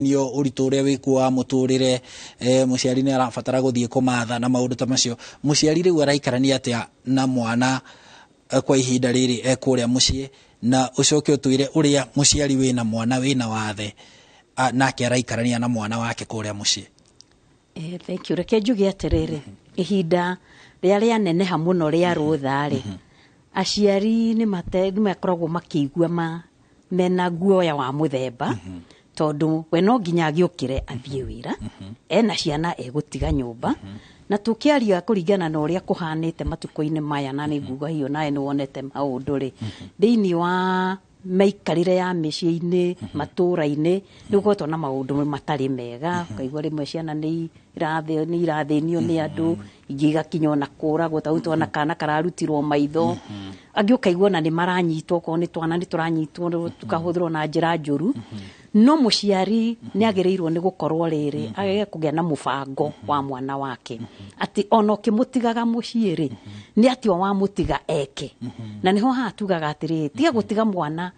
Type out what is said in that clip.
Nio ũritũ ũrĩa wĩkuo wa mũtũrĩre, mũciari nĩ arabatara gũthiĩ kũmatha na maũndũ ta macio. Mũciari rĩu araikarania atĩa na mwana kwa ihinda rĩrĩ e kũrĩa mũciĩ? Na ũcoke ũtwĩre ũrĩa mũciari wĩna mwana wĩna wathe nake araikarania na mwana wake kũrĩa mũciĩ. Thank you. Reke njuge atĩrĩrĩ, ihinda rĩa rĩaneneha mũno rĩa rũtha rĩ, aciari nĩ makoragwo makĩigua mena guoya wa mũthemba, tondũ we no nginya agĩũkĩre athiĩ wĩra, ena ciana egũtiga nyũmba. Na tũkĩaria kũringana na ũrĩa kũhanĩte matukũ-inĩ maya, na nĩ nguga hiyo nawe nĩ wonete maũndũ rĩ thĩinĩ wa mĩikarĩre ya mĩciĩ-inĩ, matũũra-inĩ, nĩ gũkoretwo na maũndũ matarĩ mega. Ũkaigua rĩmwe ciana nĩ irathĩnio nĩ andũ, ingĩ igakinya ona kũragwo, ta rĩu twana kana kararutirwo maitho. Angĩ ũkaigua ona nĩ maranyitwo, okorwo nĩ twana nĩ tũranyitwo tũkahũthĩrwo na njĩra njũru. No mũciari nĩ agĩrĩirwo nĩ gũkorwo rĩrĩ agĩe kũgĩa na mũbango wa mwana wake, atĩ ona ũkĩmũtigaga mũciĩ rĩ, nĩ atĩa wamũtiga eke. Na nĩho haha tugaga atĩrĩrĩ, tiga gũtiga mwana.